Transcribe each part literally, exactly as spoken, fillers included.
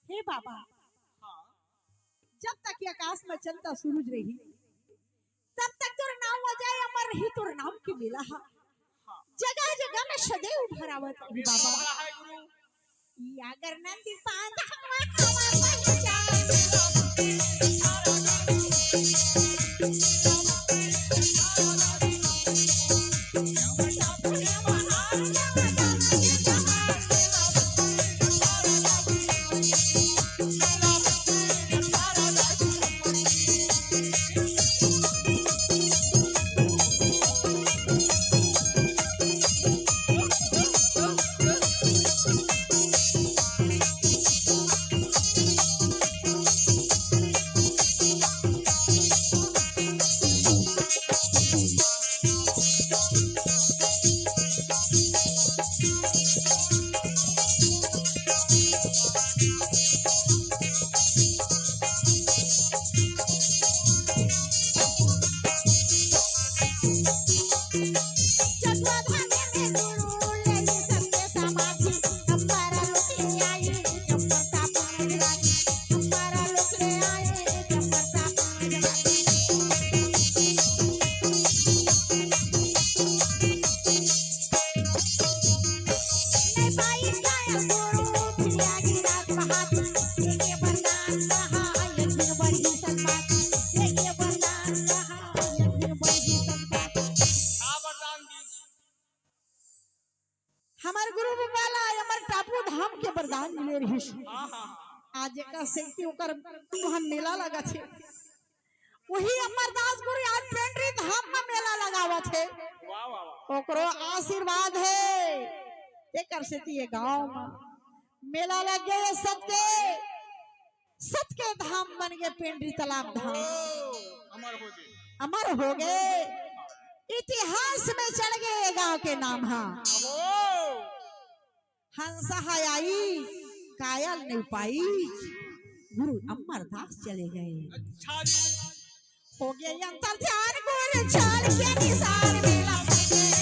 हे बाबा, जब तक ये आकाश में चंदा सूरज रही, तब तक तोर नाम हो जाए अमर रही, तोर नाम के मेला हा। जगह जगह में सदैव भरावत रही बाबा। या अगर नंदी पांदा हवा हवा बन जाए। हमर गुरु बाला अमर टापू धाम के वरदान मिले रहिस। आज एकर सेती ओकर तुहन मेला लगत हे। वही अमरदास गुरु आज पेंडरी धाम में मेला लगावत हे। वाह, वाह, वाह। ओकरो आशीर्वाद हे। एकर सेती ये गांव में मेला लग गए सबके। सत के धाम बन गए पेंडरी तालाब धाम। अमर हो गए। अमर हो गए। इतिहास में चल गए ये गांव के नाम हा। हंस हा आई, कायल नहीं पाई, गुरु अमरदास चले गए। अच्छा जी। हो गए अंतर ध्यान गुरु चाल के निसार में लग गए।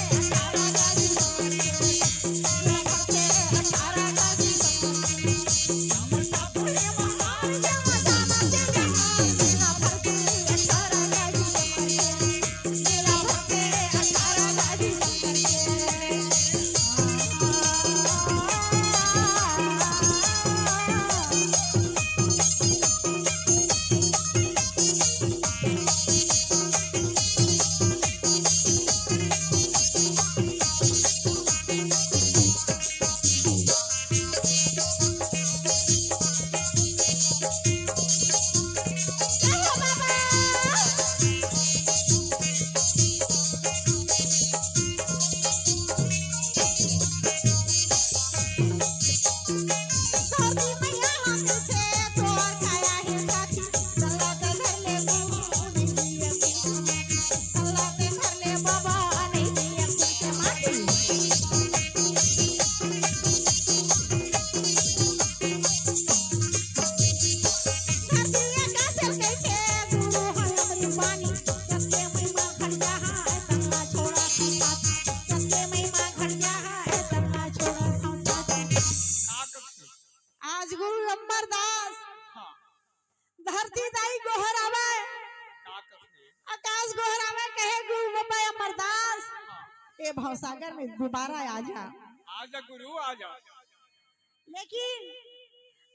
सागर में दोबारा आ जा। आजा गुरु, आजा। लेकिन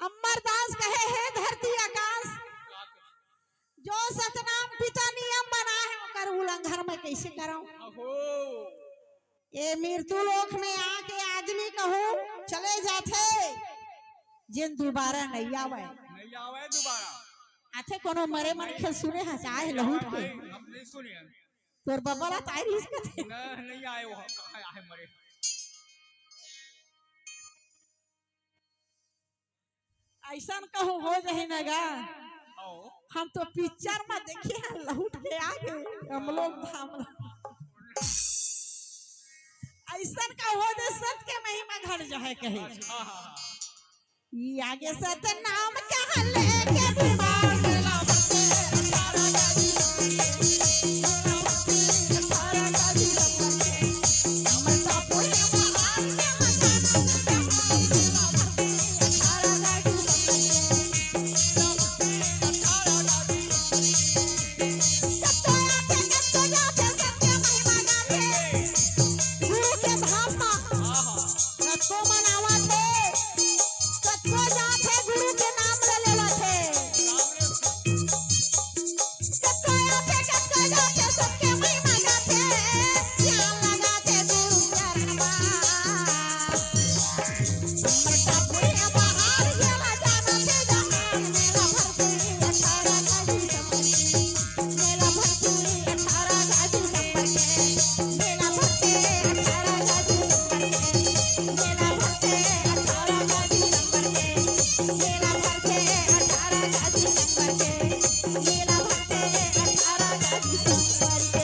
अमरदास कहे, हे धरती आकाश, जो सतनाम पिता नियम बनाए हे, ओकर उल्लंघन मैं कइसे करंव? अहो। ए मृत्यु लोक में आके आदमी कहूँ चले जाथे, जेन दोबारा नइ आवय। नइ आवय दोबारा। आथे कोनो मरे मनखे सुने हस, आए लहुट के। भाई, हम नइ सुने हन। तोर बबा ला ताई रिहिस कथे। न-, नइ आए वो, कहाँ आए मरे? अइसन कहूँ हो जाही न गा। आओ। हम तो पिक्चर में देखे हैं, लहुट के आ गे अमलोक धाम ला। अइसन कहूँ हो दे, सत के महिमा घट जाए कहे। हाँ, हाँ, हाँ। ई आगे सतनाम कह लेके बीमार मेला भरते, अठारह गाजी भरते, मेला भरते, अठारह गाजी भरते। हमर सापुर के महान के मकान, मेला भरते, अठारह गाजी भरते, मेला भरते, अठारह गाजी भरते। सबको आते, सबको जाते, सबके महिमा गाते। गुरु के धाम मा। हाँ, हाँ। कतको मन आवत हे, कतको जात हे, गुरु के नाम ल लेवत हे। कतको आथे, कतको जाथे, सबके महिमा गाथे। ध्यान लगाथे गुरु चरण मा। हमर टापू हे बहार, येला जानथे जहान। मेला भरथे अठारह गाजी संपत्ति। मेला भरथे अठारह गाजी संपत्ति। मेला भरथे अठारह गाजी संपत्ति। मेला भरथे अठारह गाजी संपत्ति। मेला भरथे अठारह गाजी संपत्ति। मेला भरथे अठारह गाजी संपत्ति।